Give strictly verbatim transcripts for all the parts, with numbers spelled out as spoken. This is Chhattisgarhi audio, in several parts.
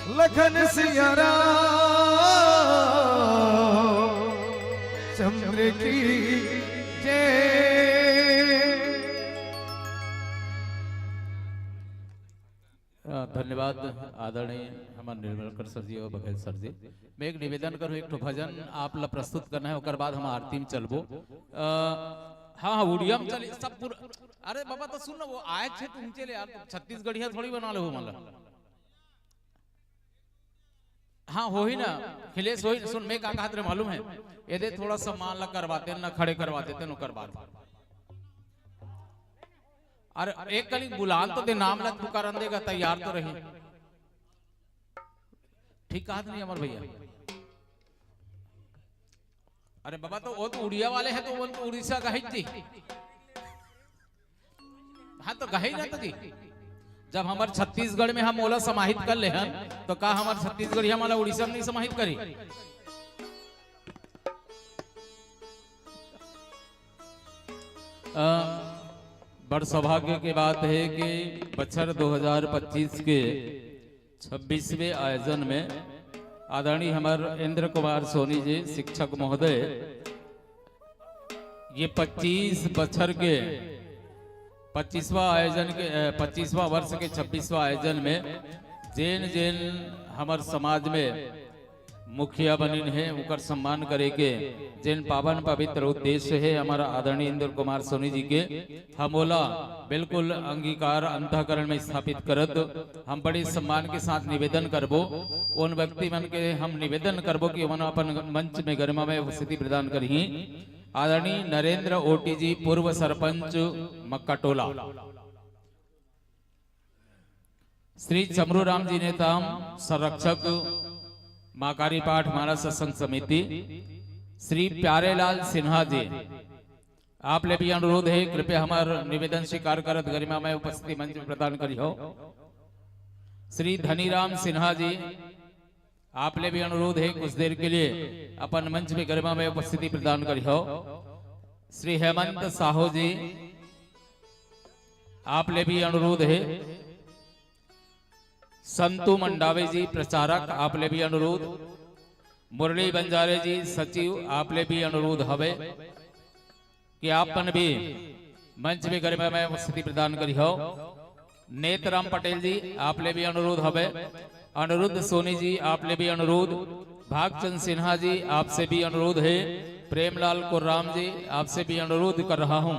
लखन सिया राम चंद्र की जय। अ, धन्यवाद आदरणीय हमर निर्मलकर सर जी और बघेल सर जी। मैं एक निवेदन करूँ, एक ठो भजन आप ला प्रस्तुत करना है, ओकर बाद हम आरती में चलबो। अ, हाँ, हाँ, उड़िया में चले, सब पूरा। अरे बाबा, तो सुन ना, वो आए छे तुम चले यार, छत्तीसगढ़िया थोड़ी बना ले हो, मतलब। हाँ, होही ना, खिलेश, होही ना। सुन, मैं का कहत रहे मालूम है? ये दे, थोड़ा सम्मान ला करवाते ना, खड़े करवाते तेन ओकर बाद। अरे एक कली बुलान तो दे, नाम ला पुकारन देगा, तैयार तो रही। ठीक कहत नहीं अमर भैया? अरे बाबा, तो वो तो उड़िया वाले हैं, तो वो तो उड़ीसा का ही जी। हाँ, तो गहे ना तो जी, जब हमर छत्तीसगढ़ में हम ओला समाहित कर ले हन, तो का हमर छत्तीसगढ़िया मन ला उड़ीसा में नहीं समाहित करी? अ, बड़ सौभाग्य के बात है कि बछर दो हज़ार पच्चीस के छब्बीसवें आयोजन में आदरणीय हमर इंद्र कुमार सोनी जी शिक्षक महोदय ये पच्चीस बछर के पच्चीसवाँ आयोजन के, अ, पच्चीसवाँ वर्ष के छब्बीसवाँ आयोजन में जेन जेन हमर समाज में मुखिया बनिन हे, ओकर सम्मान करे के जेन पावन पवित्र उद्देश्य हे हमर आदरणीय इंद्र कुमार सोनी जी के, हम ओला बिल्कुल अंगीकार अंतःकरण में स्थापित करत हम बड़े सम्मान के साथ निवेदन करबो, उन व्यक्ति मन के हम निवेदन करबो कि ओमन अपन मंच में गरिमामय उपस्थिति प्रदान करही। आदरणीय नरेंद्र ओटी जी, पूर्व सरपंच मक्काटोला, श्री चमरू राम जी नेताम, संरक्षक माकारी पाठ माला सत्संग समिति, श्री प्यारेलाल सिन्हा जी, आप ले भी अनुरोध है, कृपया हमर निवेदन स्वीकार करत गरिमामय उपस्थिति मंच में प्रदान करिहो। श्री धनीराम सिन्हा जी, आप ले भी अनुरोध है, कुछ देर के लिए अपन मंच में गरिमामय उपस्थिति प्रदान करिहो। श्री हेमंत साहू जी, आप ले भी अनुरोध है। संतू मंडावी जी, प्रचारक, आप ले भी अनुरोध। मुरली बंजारे जी, सचिव, आप ले भी अनुरोध हवे कि आप मन भी मंच में गरिमामय उपस्थिति प्रदान करिहो। नेतराम पटेल जी, आप ले भी अनुरोध हवे। अनिरुद्ध सोनी जी, आप ले भी अनुरोध। भागचंद सिन्हा जी, आपसे भी अनुरोध है। प्रेमलाल कोर्राम जी, आपसे भी अनुरोध कर रहा हूँ।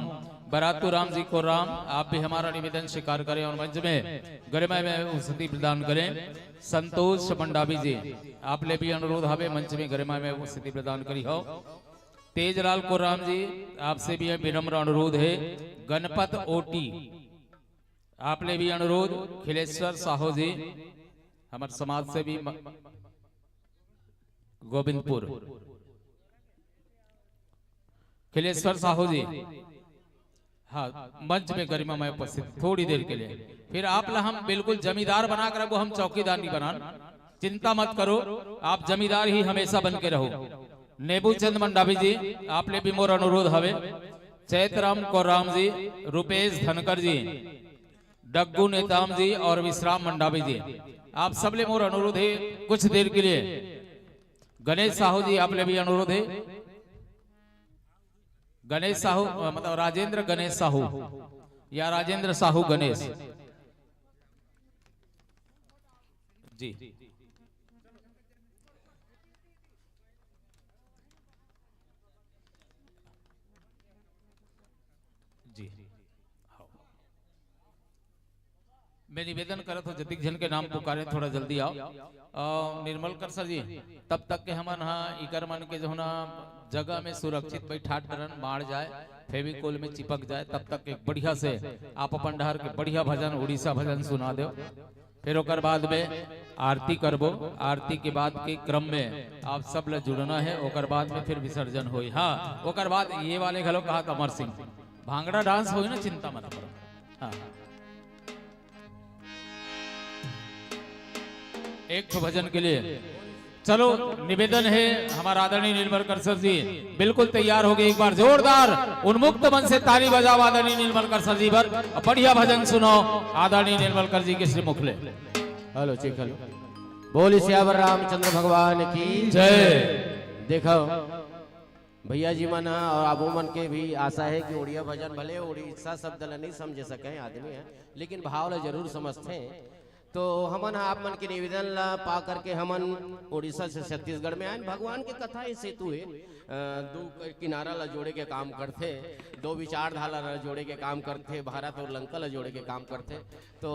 बरातू राम जी कोर्राम, आप भी हमारा निवेदन स्वीकार करें और मंच में गरिमामय उपस्थिति प्रदान करें। संतोष मंडावी जी, आप ले भी अनुरोध हवे, मंच में गरिमामय उपस्थिति प्रदान करिहो। तेजलाल कोर्राम जी, आपसे भी विनम्र अनुरोध है। गणपत ओटी, आप ले भी अनुरोध। खिलेश्वर साहू जी, हमर समाज सेवी म-, गोविंदपुर, खिलेश्वर साहू जी, हाँ, मंच में गरिमामय उपस्थित थोड़ी देर के लिए। फिर आप ला हम बिल्कुल जमींदार बना के रखबो, हम चौकीदार नहीं बनान, चिंता मत करो, आप जमींदार ही हमेशा बन के रहो। नेबूचंद मंडावी जी, आप ले भी मोर अनुरोध हवे। चैतराम कोर्राम जी, रुपेश धनकर जी, डग्गू नेताम जी और विश्राम मंडावी जी, आप सब ले मोर अनुरोध है, कुछ देर के लिए गणेश साहू जी, आप ले भी अनुरोध है। गणेश साहू, अ, मतलब राजेंद्र गणेश साहू या राजेंद्र साहू गणेश जी। जी। मैं निवेदन करत हूँ, जतिक झन के नाम पुकारे, थोड़ा जल्दी आओ। अ, निर्मलकर सर जी, तब तक के हमन हा इकर मन के जो ना जगह में सुरक्षित बैठात डरन, माड़ जाए, फेविकोल में चिपक जाए, तब तक एक बढ़िया से आप अपन डहर के बढ़िया भजन, उड़ीसा भजन सुना दो। फिर ओकर बाद में आरती करबो, आरती के बाद के क्रम में आप सब ला जुड़ना है, ओकर बाद में फिर विसर्जन होई। हाँ, ओकर बाद ये वाले घलो कहा अमर सिंह, भांगड़ा डांस होई ना, चिंता मत करो। हाँ, एक ठो भजन के लिए चलो, निवेदन है हमारा आदरणीय निर्मलकर सर जी, बिल्कुल तैयार हो गए। एक बार जोरदार उन्मुक्त मन से ताली बजाओ आदरणीय निर्मलकर सर जी पर, और बढ़िया भजन सुनाओ आदरणीय निर्मलकर जी के श्रीमुख ले। Hello, check hello. बोल सियावर रामचंद्र भगवान की जय। देखो भैया जी मन ह और आप मन के भी आशा है कि उड़िया भजन भले उड़ीसा शब्द ल नहीं समझे सके आदमी है, लेकिन भाव ल जरूर समझते हैं। तो हमन ह आप मन के निवेदन ला पा करके हमन उड़ीसा से छत्तीसगढ़ में आए। भगवान के कथा ये सेतु है, अ, दो किनारा ला जोड़े के काम करथे, दो विचारधारा ला जोड़े के काम करथे, भारत और लंका ला जोड़े के काम करथे। तो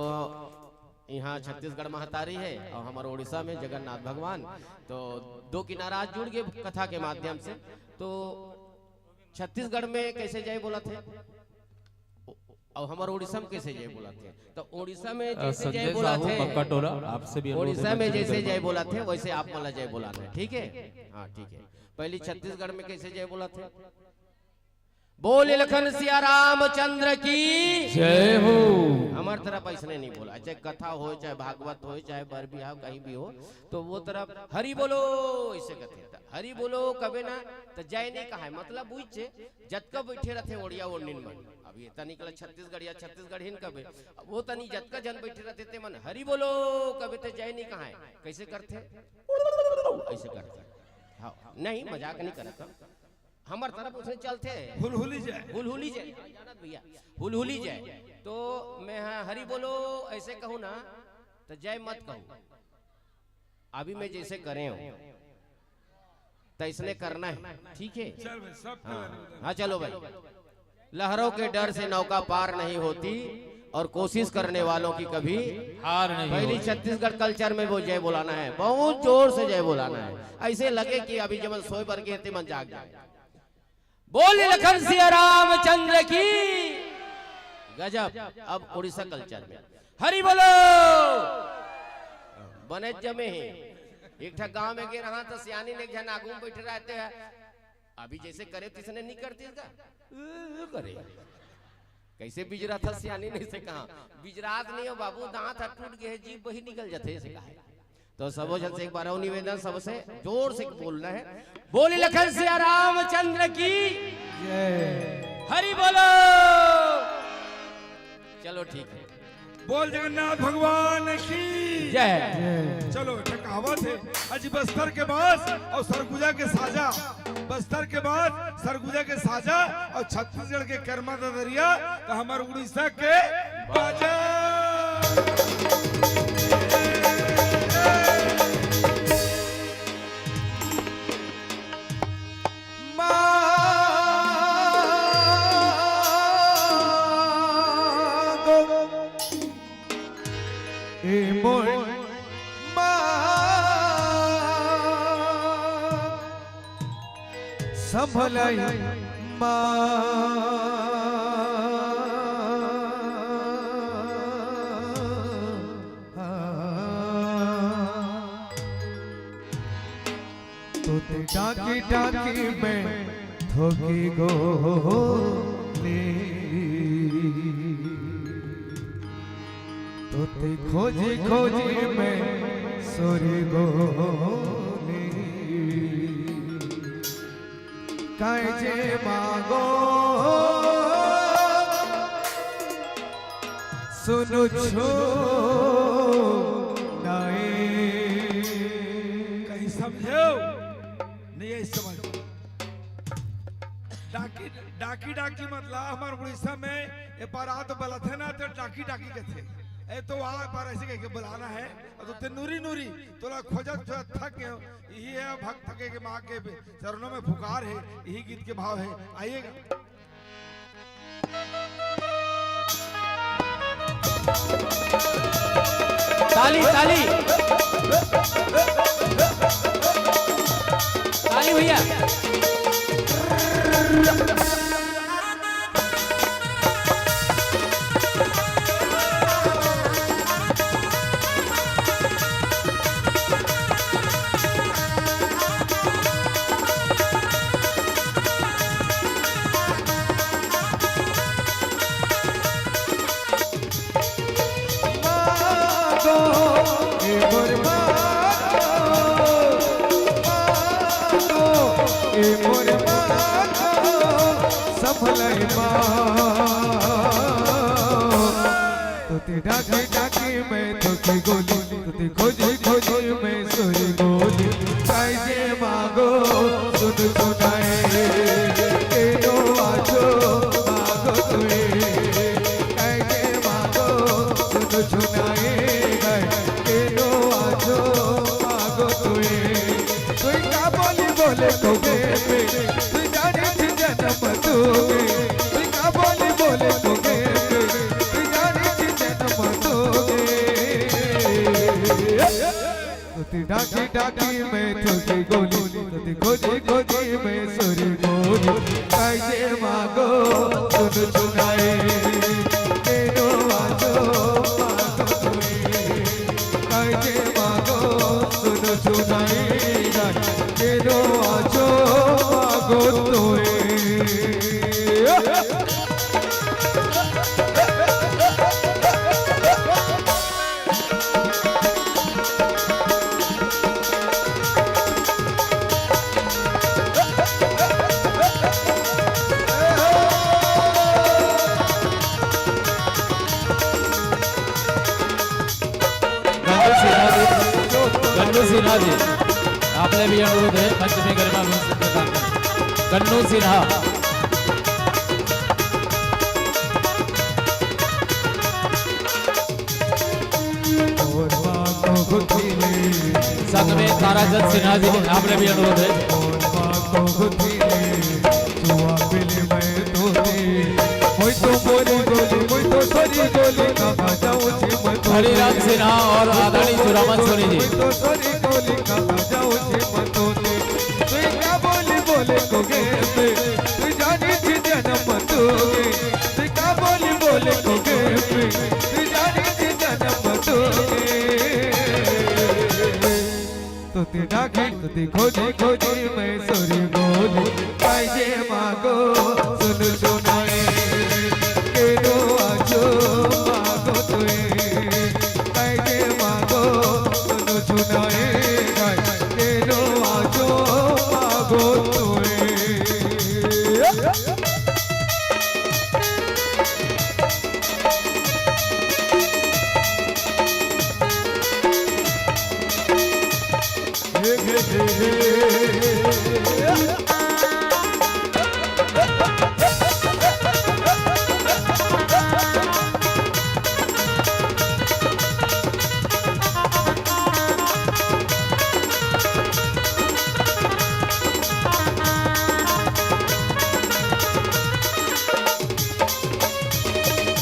यहाँ छत्तीसगढ़ महतारी है और हमारे उड़ीसा में जगन्नाथ भगवान। तो दो किनारा आज जुड़ गए कथा के माध्यम से। तो छत्तीसगढ़ में कैसे जय बोलथे? और हमारे उड़ीसा में कैसे जय बोलथे? तो उड़ीसा में अ, जैसे जय संजय साहू बोलथे, मक्का टोला, आपसे भी अनुरोध है उड़ीसा में मंच में जैसे जय जय बोलथे, वैसे आप मन ला जय बोलाना है, ठीक है? हाँ, ठीक है। पहले छत्तीसगढ़ में कैसे जय बोलथे? बोल लखन सिया रामचंद्र की जय हो। हमार तरफ ऐसने नहीं बोला, चाहे कथा हो, चाहे भागवत हो, चाहे बर बिहाव कहीं भी हो, तो वो तरफ हरि बोलो ऐसे कहते हैं। तो हरि बोलो कबे ना, तो जय नहीं कहा है, मतलब बुझे जतका बैठे रहते ओड़िया ओड़निन मन। अब ये तनी कला छत्तीसगढ़िया छत्तीसगढ़िन कबे, अब वो तनी जतका जन बैठे रहते ते मन हरि बोलो कबे ते जय नहीं कहा है, कैसे करते? ऐसे करते। हाँ, नहीं, मजाक नहीं करत हम। हमर तरफ उसने चलते हुलहुली जय। हुलहुली जय, जानत भैया, हुलहुली जय। तो मैं हाँ हरि बोलो ऐसे कहूँ ना, तो जय मत कहूँ। अभी मैं जैसे करे हूँ, तो इसने करना है, ठीक है? चल भाई, सब हाँ, हाँ, चलो भाई। लहरों के डर से नौका पार नहीं होती और कोशिश करने वालों की कभी हार नहीं पहली होती। छत्तीसगढ़ कल्चर में वो जय बोलाना है, बहुत जोर से जय बोलाना है। ऐसे लगे कि अभी जब सोए बर के ते मन जाग जाए। बोल लखन सिया रामचंद्र की गजब। अब उड़ीसा कल्चर में हरि बोलो। बने जमे हैं। एक ठा गांव में गे रहा तो सियानी ने एक झन आगू में बैठे रहते हैं। अभी जैसे करे तिसने नहीं करती इसका। उ, करे। कैसे बिजरा था सियानी ने से कहा, बिजरात नहीं हो बाबू, दांत ह टूट गए, जीभ बही निकल जाते से कहा। तो सबो जन से एक बार और निवेदन, सबसे जोर से बोलना है, बोल लखन सिया रामचंद्र की जय। हरि बोलो। चलो ठीक है। बोल जगन्नाथ भगवान की जय। जय। चलो, एक कहावत है, अजी बस्तर के बांस और सरगुजा के साजा, बस्तर के बांस, सरगुजा के साजा और छत्तीसगढ़ के कर्मा ददरिया, तो हमार उड़ीसा के बाजा। मांगो ए मोर माँ, संभलई माँ। तोते डाकी डाकी में थोकी गोली, तोते खोजी खोजी में सोरी गोली। काहे जे मांगो सुनु छो नाई। कहीं समझो? नहीं, यही समझ। डाकी, डाकी, डाकी मतलब हमार उड़ीसा में ए पार आ तो बलाथे ना, तो डाकी, डाकी कहते। ए तो वहाँ पर ऐसे कह के बुलाना है, और तो ते नूरी, नूरी, तोला खोजत, खोजत थक गए हो। यही है भक्त के, के माँ के चरणों में पुकार है, यही गीत के भाव है। आइएगा। ताली, ताली। ताली भैया। मांगो, ए मोर मांगो, मांगो, ए मोर मांगो, संभलई माँ। तोते डाकी डाकी में थोकी गोली, तुती खोजी खोजी में सोरी गोली। कायजे मागो सुन सुनाए, केनो आजो मागो तुए। कायजे मागो सुन सुनाए, केनो आजो मागो तुए। तुई का बोली बोले तो गे पे, तुई जाने थी जन्म तू गे। तुई का बोली बोले तो गे पे, तुई जाने थी जन्म तू गे। तुती डाकी डाकी में थोकी गोली, तुती खोजी खोजी में सोरी गोली। कायजे मागो सुन सुनाए, केनो आजो मागो तुए। कायजे मागो सुन सुनाई जाय, केनो आजो मागो तुए। गन्नू सिन्हा जी, गन्नू सिन्हा जी, आपले भी अनुरोध है, मंच में गरिमा महसूस करता है। गन्नू सिन्हा। संग में ताराचंद सिन्हा जी, आपले भी अनुरोध है। हरिराम सिन्हा और आदानी चुरामन सोनी जी। तुती डाकी, तुती खोजी, खोजी मैं सोरी बोली, कायजे मागो, सुन सुनाए, केनो आजो मागो तुए। कायजे मागो, सुन सुनाए, केनो आजो मागो तुए।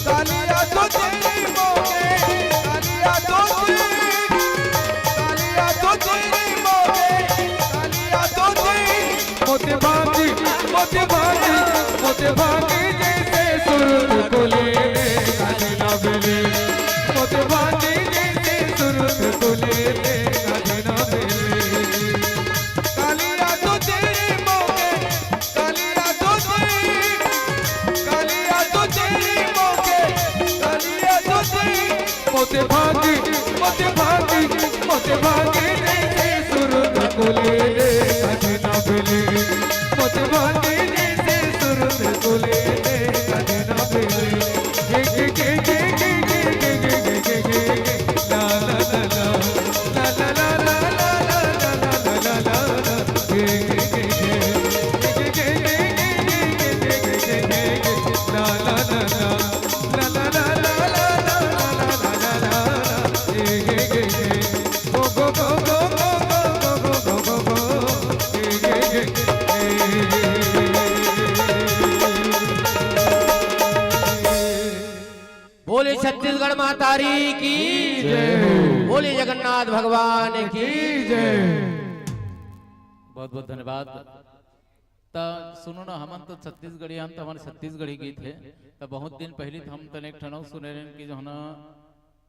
कालिया तो तेरी मोगे, कालिया तो तेरी, कालिया तो तेरी मोगे, कालिया तो तेरी। मोती भांगी, मोती भांगी, मोती भांगी जैसे सुरत को ले ले, काली ना मिले। मोती भांगी जैसे सुरत को ले ले, काली ना मिले। कालिया तो तेरी मोगे, कालिया तो तेरी, कालिया तो तेरी मोगे, कालिया तो तेरी। मोते भांगी, मोते भांगी, मोते भांगी जैसे सुरत को ले ले, काली ना मिले। मोते भांगी जैसे सुरत को ले ले, काली ना मिले। गे, गे, गे, गे। बोले छत्तीसगढ़ महतारी की जय। बोले जगन्नाथ भगवान की जय। बहुत बहुत धन्यवाद। त सुनो ना, हमन तो छत्तीसगढ़ी, हम तो हमन छत्तीसगढ़ी गीत हे। त बहुत दिन पहली तो हम तने एक ठन अउ सुने रहेन कि जो है ना,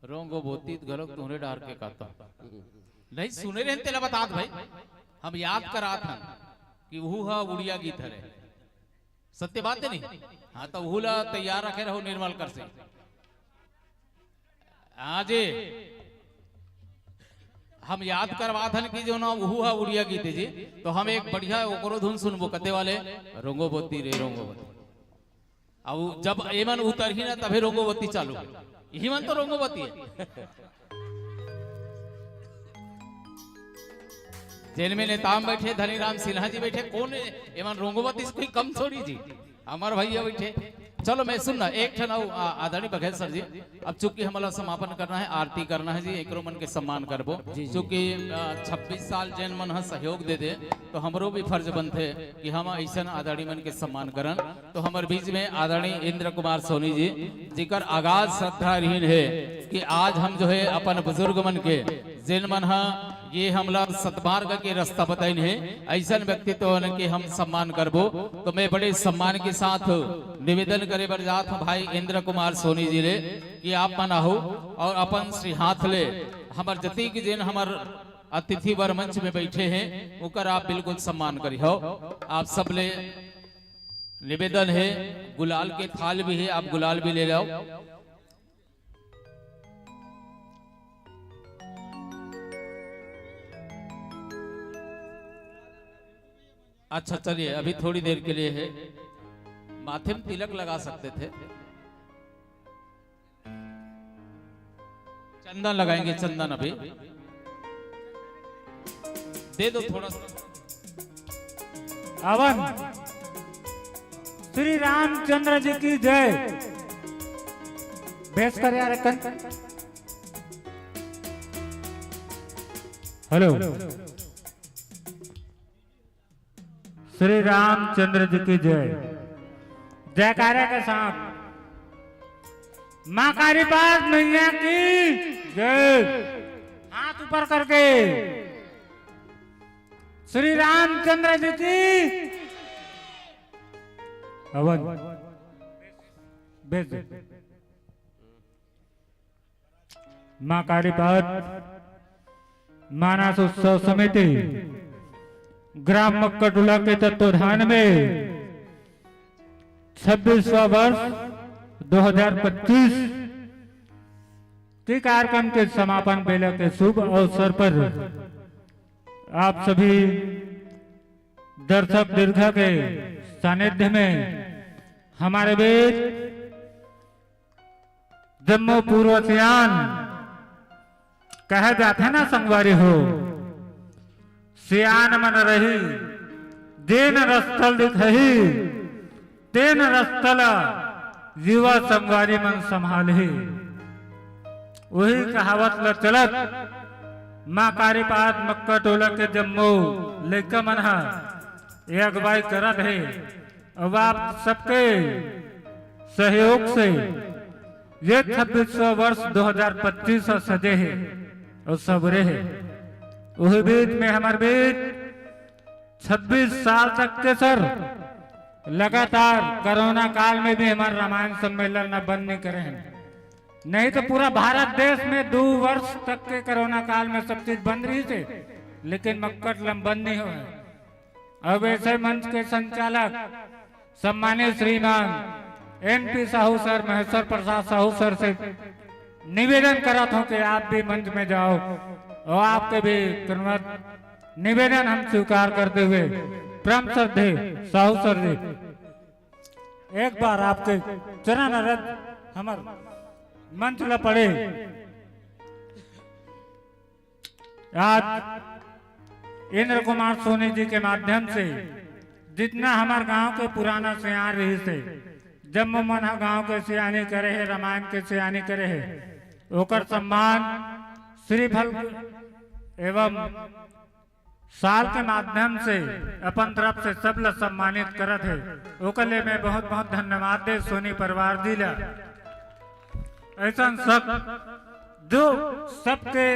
रोंगो बोती त घलोक तुहरे डार के काता। नहीं सुने रहेन तेला बतात भाई, हम याद करात हन कि उहू हा उड़िया गीत हरे। सत्य बात है नहीं? हाँ, तो उहू ला तैयार रखे रहो निर्मल कर से। हाँ जी, हम याद करवात हन कि जो ना उहू हा उड़िया गीत हे जी, तो हम एक बढ़िया ओकरो धुन सुनबो, कते वाले, रोंगोबती रे रोंगोबती। अब जब एमन उतरही ना, तभे रोंगोबती चालू। इही मन तो रोंगोवती हे। जेन में नेता में बैठे धनीराम सिन्हा जी बैठे, कोन ए-, एमन रोंगोवती से कोई कम थोड़ी जी। हमर भैया बैठे। चलो मैं सुन ना, एक ठन अउ, आ, आदरणीय बघेल सर जी, अब चूंकि हमला समापन करना हे, आरती करना हे जी, एकरो मन के सम्मान करबो। जी, जी। चूंकि, आ, छब्बीस साल जेन मन ह सहयोग दे दे, तो हमरो भी फर्ज बनथे कि हम अइसन आदरणीय मन के सम्मान करन। तो हमर बीच में आदरणीय इंद्र कुमार सोनी जी, जिकर अगाध श्रद्धा रहिन हे कि आज हम जो हे अपन बुजुर्ग मन के, जेन मन ह ये हमला सतमार्ग के रास्ता बताइन हे, अइसन व्यक्तित्व मन के हम सम्मान करबो। तो मैं बड़े सम्मान के साथ निवेदन करे बर जात हूँ भाई इंद्र कुमार सोनी जी ले कि आप मन आहू अउ अपन श्री हाथ ले हमर जतिक जेन हमर अतिथि वर मंच में बैठे हे, ओकर आप बिल्कुल सम्मान करिहव। आप सब ले निवेदन हे, गुलाल के थाल भी हे, आप गुलाल भी ले लव। अच्छा, चलिए, अभी थोड़ी देर के लिए हे, माथे में तिलक लगा सकते थे। चंदन लगाएंगे, चंदन अभी दे दो थोड़ा सा। हवन श्री रामचंद्र जी की जय। बेस कर यार, कन-, हेलो। श्री रामचंद्र जी की जय। जयकारे के साथ माँ कालीपात मैया की जय। हाथ ऊपर करके श्री रामचंद्र जी की। हवन। बेस। माँ कालीपात मानस उत्सव समिति ग्राम मक्काटोला के तत्वाधान में छब्बीसवाँ वर्ष दो हज़ार पच्चीस के कार्यक्रम के समापन बेला के शुभ अवसर पर आप सभी दर्शक दीर्घा के सानिध्य में हमारे बीच जम्मो पूर्व सियान कहे जाथे ना संगवारी हो, सियान मन रही जेन रस तल दिखही, तेन रस तल युवा संगवारी मन संभालही। उही कहावत ल चलत माँ कालीपात मक्काटोला के जम्मो लइका मन ह ये अगुवाई करत हे। अब आप सबके सहयोग से ये छब्बीसवाँ वर्ष दो हज़ार पच्चीस ह सजे हे अउ सबरे हे। उही बीच में हमर बीच छब्बीस साल तक के सर लगातार कोरोना काल में भी हमर रामायण सम्मेलन न बंद नहीं करे हैं। नहीं तो पूरा भारत देश में दो वर्ष तक के कोरोना काल में सब चीज बंद रहिस हे, लेकिन मक्काटोला म बंद नहीं होय हे। अब ऐसे मंच के संचालक सम्मानित श्रीमान एन पी साहू सर, महेश्वर प्रसाद साहू सर से निवेदन करत हूँ कि आप भी मंच में जाओ और आपके भी तुरंत निवेदन हम स्वीकार करते हुए परम श्रद्धेय साहू सर जी, एक बार आपके चरण अरज हमर मंच ल पड़े। आज इंद्र कुमार सोनी जी के माध्यम से जितना हमर गांव के पुराना सियान रहिस हे, जम्मो मन ह गांव के सियानी करे हे, रामायण के सियानी करे हे, ओकर सम्मान श्रीफल एवं शाल के माध्यम से अपन तरफ से सब ल सम्मानित करत हे। ओकर ले मैं बहुत बहुत धन्यवाद दे सोनी परिवार जी ल। ऐसन सब जो सबके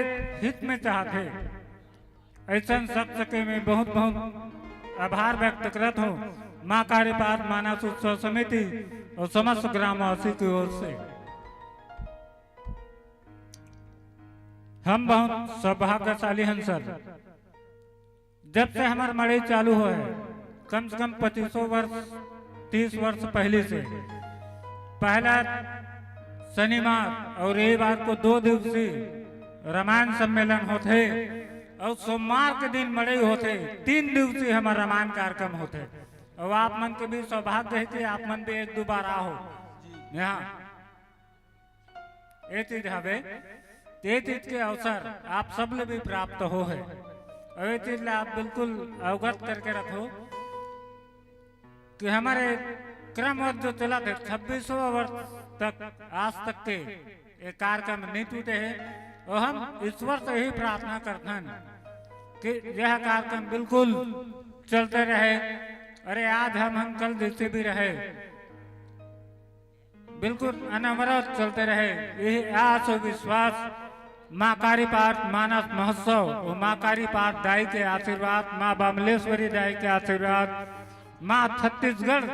हित में चाहथे, ऐसन सब सके मैं बहुत बहुत आभार व्यक्त करत हूँ माँ कालीपात मानस उत्सव समिति और समस्त ग्रामवासी की ओर से। हम बहुत सौभाग्यशाली हन सर, जब से हमर मड़ई चालू होय हे, कम से कम पच्चीसों वर्ष, तीस वर्ष पहले से पहला शनिवार और रविवार को दो दिवसीय रामायण सम्मेलन होथे और सोमवार के दिन मड़ई होथे, तीन दिवसीय हमर रामायण कार्यक्रम होथे। और आप मन के भी सौभाग्य हे कि आप मन भी एक दो बार आओ यहाँ। ये चीज हवे, ये चीज के अवसर आप सब ले भी प्राप्त हो है। और ये चीज ला आप बिल्कुल अवगत करके रखो कि हमारे क्रमवत जो चलत है छब्बीसवाँ वर्ष तक, आज तक के ये कार्यक्रम नहीं टूटे है। और हम ईश्वर से ही प्रार्थना करथन कि यह कार्यक्रम बिल्कुल चलते रहे। अरे आज हम, हम कल जैसे भी रहे, बिल्कुल अनवरत चलते रहे। यही आस और विश्वास माँ कारी पाठ मानस महोत्सव और माँ कारी पाठ दाई के आशीर्वाद, माँ बमलेश्वरी दाई के आशीर्वाद, माँ छत्तीसगढ़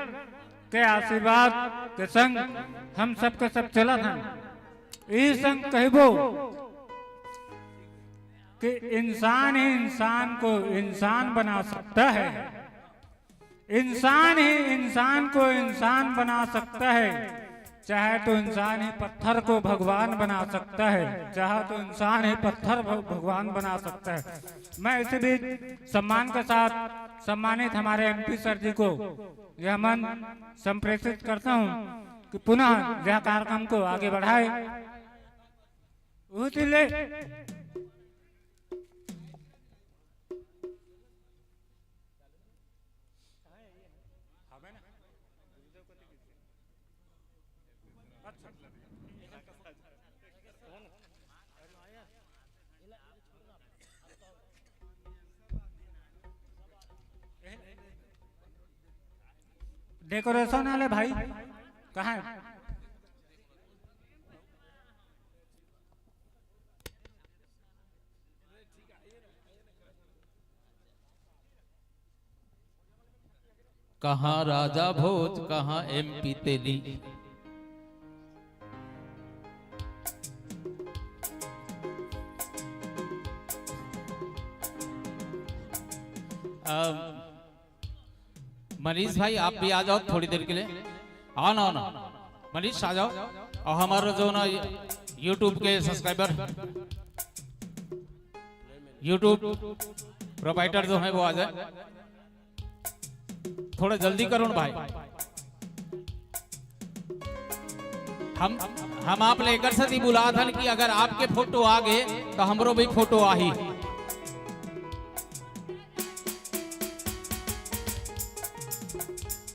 के आशीर्वाद के संग हम सबके सब चलत हन। यही संग कहबो कि इंसान ही इंसान को इंसान बना सकता है, इंसान ही इंसान को इंसान बना सकता है। चाहे तो इंसान ही पत्थर को भगवान बना सकता है, चाहे तो इंसान ही पत्थर भ-, भगवान बना सकता है। मैं इसी बीच सम्मान के साथ सम्मानित हमारे एमपी सर जी को यह मंच संप्रेषित करता हूं कि पुनः यह कार्यक्रम को आगे बढ़ाए। उसी ले डेकोरेशन वाले भाई कहाँ है? कहाँ राजा भोज, कहाँ एमपी तेली। अब मनीष भाई, आप भी आ जाओ थोड़ी देर के लिए। आओ ना, आओ ना, मनीष आ जाओ। और हमारा जो ना YouTube के सब्सक्राइबर, YouTube प्रोवाइडर जो है, वो आ जाए। थोड़ा जल्दी करो ना भाई। हम हम आप लेकर से बुलात हन कि अगर आपके फोटो आ गए तो हमरो भी फोटो आही।